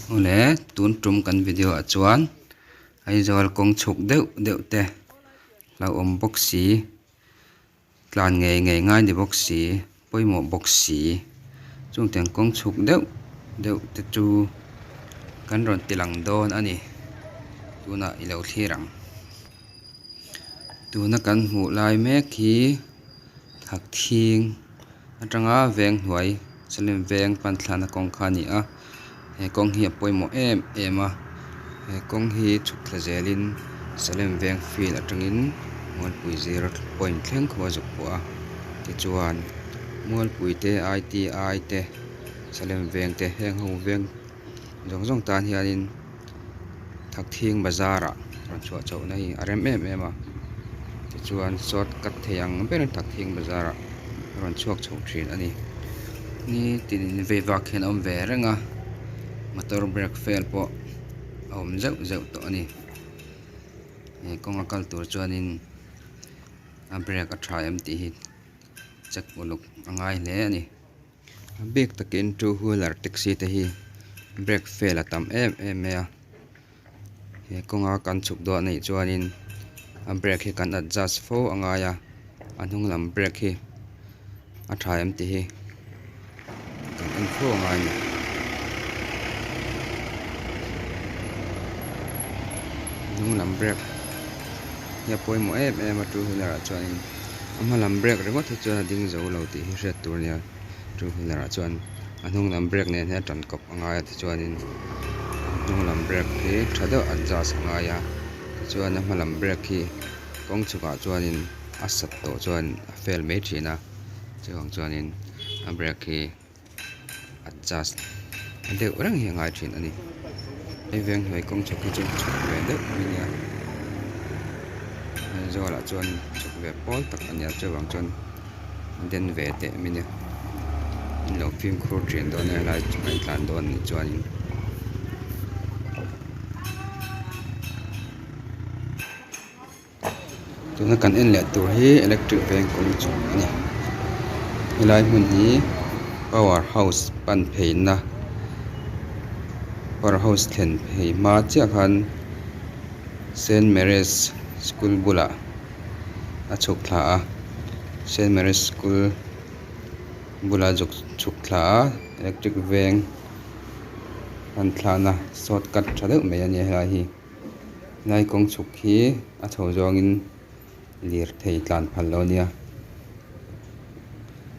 Awle tun tum kan video ah chuan Aizawl kawng chhuk deuh deuh te hlauhawm bawk si tlan ngei ngei ngai ni bawk si pawimawh bawk si chung tiang kawng chhuk deuh deuh te chu kan rawn ti lang dawn a ni tunah i lo thlir ang. Tuna kan hmuh lai mek hi Thakthing atanga veng hnuai Salem veng pan thlana kawng kha a ni a he kawng hi a pawimawh em em a he kawng hi chhuk thla zelin Salem veng field atangin Mualpui zir point thleng khawp a zuk pawh a tichuan Mualpui te I T I te Salem veng te heng ho veng zawng zawng tan hianin. Thakthing bazar ah rawn chhuah chhoh na hi a rem em em a tichuan short cut thei ang berin Thakthing bazar ah a rawn chhuak chho thin a ni nitin in vei vak hian a awm ve reng a motor brake fail pawh a awm zeuh zeuh tawh a ni he kawng a kal tur chuanin a brake a tha em tih hi check uluk a ngai hle a ni. A bik takin two wheeler taxi te hi brake fail a tam em em mai a he kawnga kan chhuk dawn anih chuanin a brake hi kan adjust fo a ngai a a hnung lam brake hi a tha em tih hi kan en fo a ngai a ni. Hnung lam brake hi a pawimawh em em a two wheeler ah chuanin. A hma lam brake ringawt hi chuan a ding zo lo tih hi hriat tur a nia two wheeler ah chuan a hnung lam brake nen hian a tan kawp a ngai a tichuanin a hnung lam brake hi tha deuh adjust a ngai a tichuan a hma lam brake hi kawng chhukah chuanin a sat tawh chuan a fail mai thin a chuvang chuanin a brake hi. adjust deuh reng hi a ngai thin a ni hei veng hnuai kawng chhuk hi chu chhuk ve deuh mai a nia Aizawl ah chuan chhuk ve pawl tak a nia chuvang chuan a den ve teh mai a nia in lo fimkhur thin dawn a helai kan tlan dawn anih chuanin. Tuna kan en leh tur hi electric veng kawng chhuk a ni helai hmun hi power house pan pheina power house thlen phei hma chiah khan saint mary's school bulah a chhuk thla a saint mary's school bulah zuk chhuk thla a electric veng pan thlakna short cut tha deuh mai a ni a helai hi. Helai kawng chhuk hi a chho zawngin lirthei tlan phal lo a nia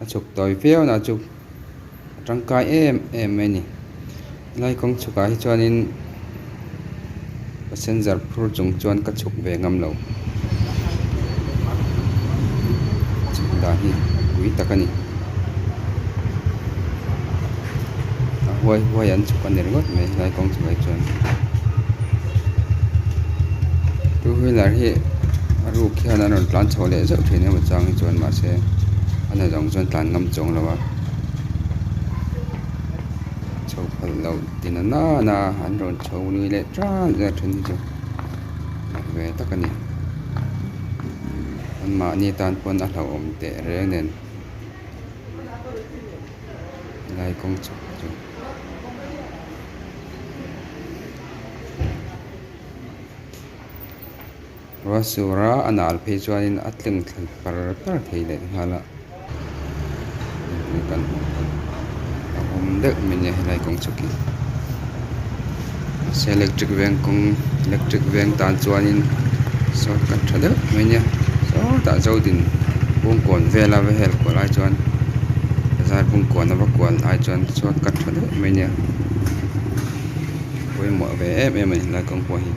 a chhuk tawi viau na chu a tangkai em em mai a ni helai kawng chhuk ah hi chuanin passenger phur chung chuan ka chhuk ve ngam lo chhuk dan hi pui tak a ni a huai huai an chhuk a ni ringawt mai helai kawng chhuk ah hi chuan. Two wheeler hi a ruk hian an rawn tlan chho leh zeuh thin emaw chang hi chuan mahse a na zawng chuan tlan ngam chuang lo a chho phal loh ti na nana an rawn chho lui leh tan zel thin hi chu mak ve tak a ni anmahni tan pawn a hlauhawm teh reng nen helai kawng chhuk chu. Ruah sur a a nal phei chuanin a tleng thla par par thei leh nghal a kan hmuh pawn a awm deuh mai nia helai kawng chhuk hi mahse electric veng kawng electric veng tan chuanin short cut tha deuh mai nia sawtah zodin bungkawn vela va hel kual ai chuan bazar bungkawn a va kual ai chuan short cut tha deuh mai nia pawimawh ve em em a ni helai kawng pawh hi.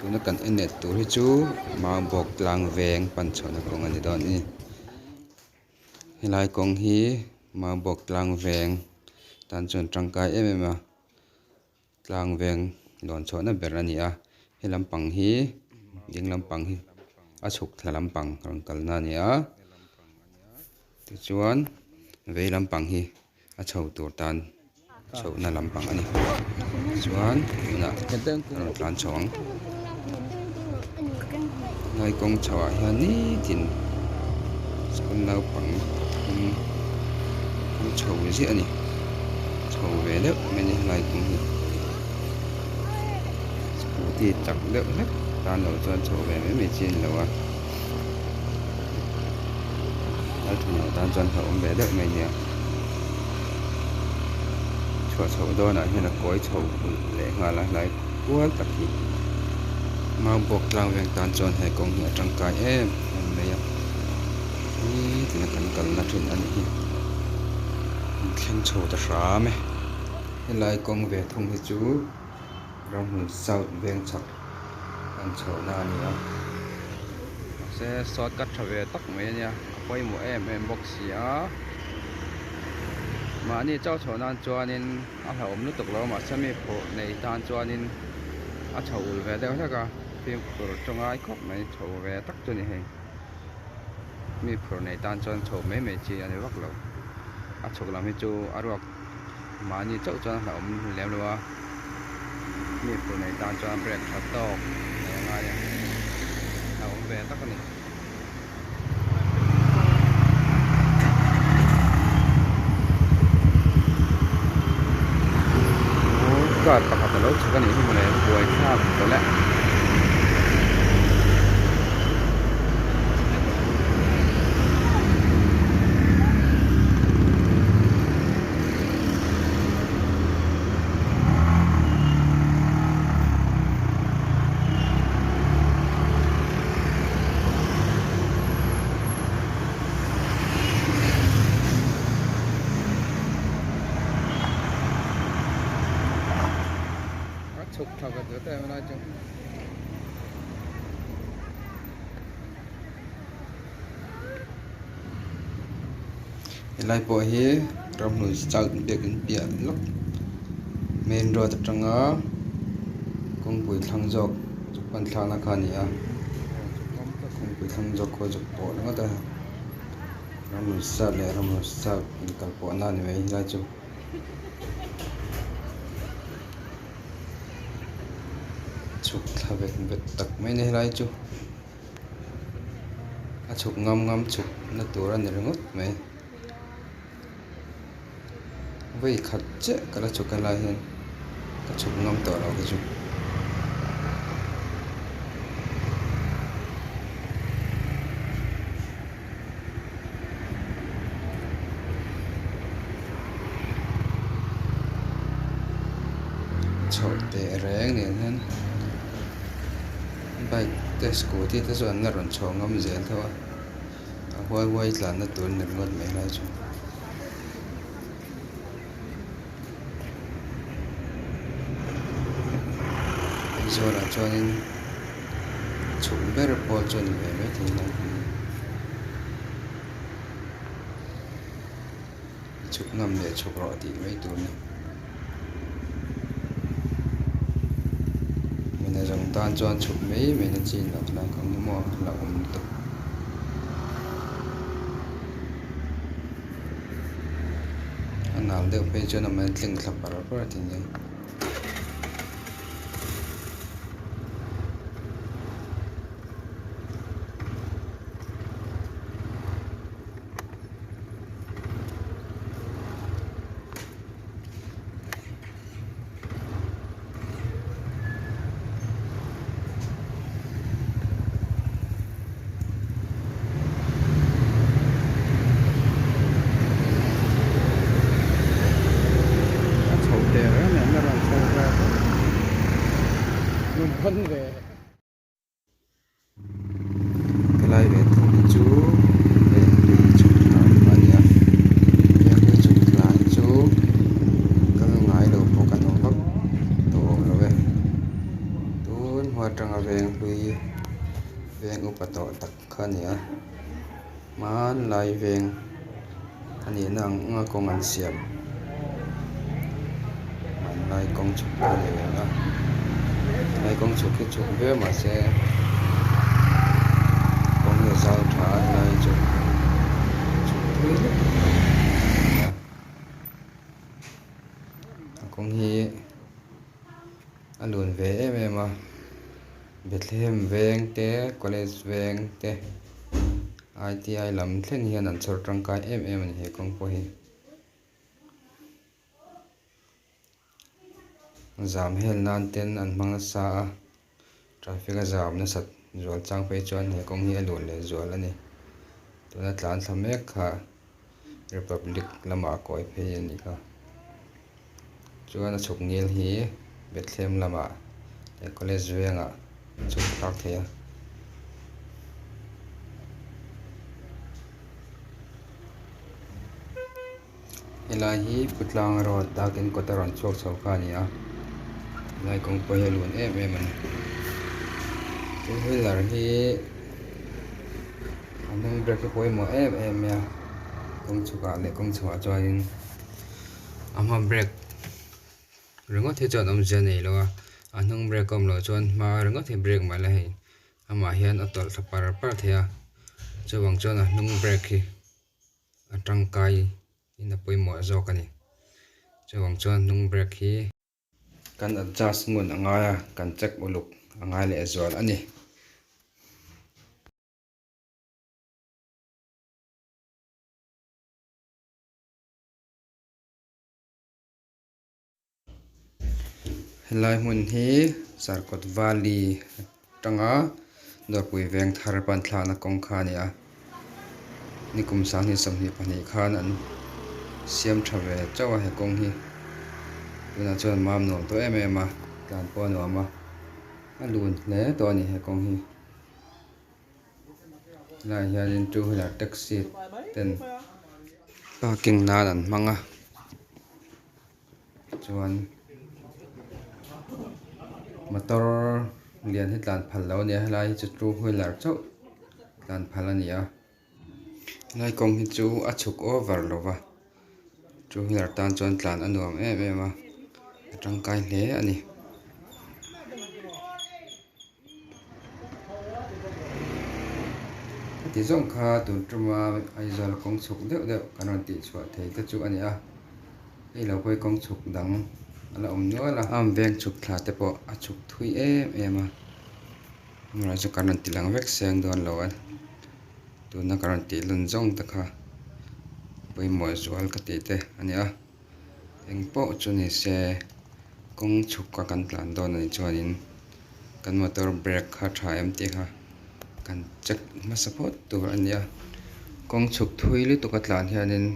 Tuna kan en leh tur hi chu Maubawk tlang veng pan chhuahna kawng a ni dawn a ni helai kawng hi Maubawk tlang veng tan chuan tangkai em em a tlang veng lawn chhuahna ber a ni a he lampang hi ding lampang hi a chhuk thla lampang rawn kalna a ni a tichuan vei lampang hi. A chho tur tan chhohna lampang a ni. Chuan tunah a rawn tlan chho ang. Helai kawng chho ah hian nitin school naupang pathum an chho ziah a ni. Chho ve deuh mai a ni helai kawng hi. Scooty chak deuh hlek tan loh chuan chho ve mai mai chi a ni lo a. Kal tha lo tan chuan hlauhawm ve deuh mai nia. Chhuah chhoh dawnah hian a kawi chho leh nghal a hlai kual tak hi. Maubawk tlang veng tan chuan he kawng hi a tangkai em em mai a. Nitin a kan kalna thin a nih hi. An thleng chho ta hram e. Helai kawng ve thung hi chu Ramhmun South veng chhak an chhohna a ni a. Mahse shortcut tha ve tak mai a nia a pawimawh em em bawk si a. Mahni chauh chhoh nan chuanin a hlauhawm lutuk lo mahse mi phurh nei tan chuanin a chho ul ve deuh hlek a fimkhur chu ngai khawp mai chho ve tak chu a ni hei. Mi phurh nei tan chuan chho mai mai chi a ni vak lo. A chhuk lam hi chu a ruak mahni chauh chuan a hlauhawm lem lo a mi phurh nei tan chuan brake tha tawk nei a ngai a hlauhawm ve tak a ni. Car pakhat a lo chhuk a nih hi mawle buaithlak tawlh e. A chhuk tha vet vet em lai chu. Helai pawh hi ramhlun chauh biakin piah lawk main road atanga kawngpui thlang zawk zuk pan thlakna kha a ni a kawngpui thlang zawk khaw zuk pawh ringawt a ramhlun south leh ramhlun south inkal pawhna a ni mai helai chu. Chhuk thla vet vet tak mai a ni helai chu. A chhuk ngam ngam chhuk na tur a ni ringawt mai vawi khat chiah ka la chhuk helai hian ka chhuk ngam tawh lo kha chu. Chhoh teh reng nen hian bike te scooty te chu an la rawn chho ngam zel tho a a huai huai tlanna tur a ni ringawt mai lai chu. Aizawl ah chuanin chhuk ber pawh chu a ni ve maithei a chhuk ngam leh chhuk rawh tih mai tur a ni. Mina zawng tan chuan chhuk mai mai na chin loh hlak ang maw hlauhawm lutuk. A nal deuh phei chuan a man tling thla par par thei nia. A chho teh reng nen a rawn chho ve mun hawn ve. Helai ve thung hi chu Venghlui chhuk tlan a ni a Venghlui chhuk tlan chu kal ngai lo pawh kan awm vak tawh awm lo e tun hma atanga Venghlui veng upa tawh tak kha a ni a hmanlai veng a nihna ang anga kawng an siam hmanlai kawng chhuk kha a ni ve a helai kawng chhuk hi chhuk viau mahse kawng hi a zau tha a helai chu chhuk thui lutuk lo a ni a. kawng hi a lun ve em em a Bethlehem veng te college veng te I T I lam thleng hian an chhawr tangkai em em a ni he kawng pawh hi. Zam hel nan ten an hmang nasa a traffic a zam nasat zual chang phei chuan he kawng hi a luh leh zual a ni tuna tlan thla mek kha republic lamah a kawi phei a nih kha chuan a chhuk ngil hi Bethlehem lamah leh college vengah a chhuk thlak thei a. Helai hi Putlang road dakin kawt a rawn chhuak chho kha a ni a helai kawng pawh hi a lun em em a ni two wheeler hi a hnung brake hi pawimawh em em mai a kawng chhuk ah leh kawng chho ah chuanin a hma brake ringawt hi chuan awmzia a nei lo a a hnung brake a awm loh chuan hma ringawt hi brake mah la hei amah hian a tawlh thla par par thei a chuvang chuan a hnung brake hi. a tangkai in a pawimawh zawk a ni chuvang chuan hnung brake hi kan adjust ngun a ngai a kan check uluk a ngai leh zual a ni. Helai hmun hi Zarkawt Valley atanga Dawrpui veng thar pan thlakna kawng kha a ni a nikum sanghnih 22 khan an siam tha ve chauh a he kawng hi tunah chuan mam nuam tawh em em a tlan pawh a nuam a a lun hle tawh a ni he kawng hi. Helaiah hianin two wheeler taxi ten parking nan an hmang a chuan motor lian hi tlan phal lo a ni a helai hi chu two wheeler chauh tlan phal a ni a helai kawng hi chu a chhuk over lo va two wheeler tan chuan tlan a nuam em em a a tangkai hle a ni. Heti zawng kha tun tuma Aizawl kawng chhuk deuh deuh kan rawn tih chhuah thei te chu a ni a, hei lo pawh hi kawng chhuk dang a la awm nual a, am veng chhuk thla te pawh a chhuk thui em em a, amaherawhchu chu kan rawn ti lang vek seng dawn lo a, tuna kan rawn tih lan zawng te kha pawimawh zual ka tih te a ni a. Eng pawh chu ni se kawng chhuk a kan tlan dawn a nih chuanin kan motor brake kha tha em tih kha kan check hmasa phawt tur a ni a kawng chhuk thui lutuk a tlan hianin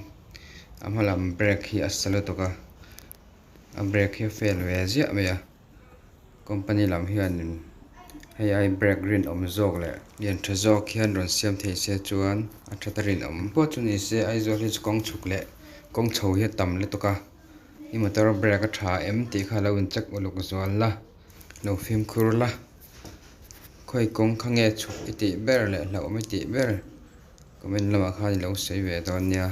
a hma lam brake hi a sa lutuk a a brake hi a fail ve ziah mai a. Company lam hianin hei ai brake rinawm zawk leh lian tha zawk hian rawn siam thei se chuan a that a rinawm pawh chu ni se Aizawl hi chu kawng chhuk leh kawng chho hi a tam lutuk a i motor brake a tha em tih kha lo in check uluk zual la lo fimkhur la khawi kawng kha nge chhuk i tih ber leh hlauhawm i tih ber comment lamah khan i lo sawi ve dawn nia.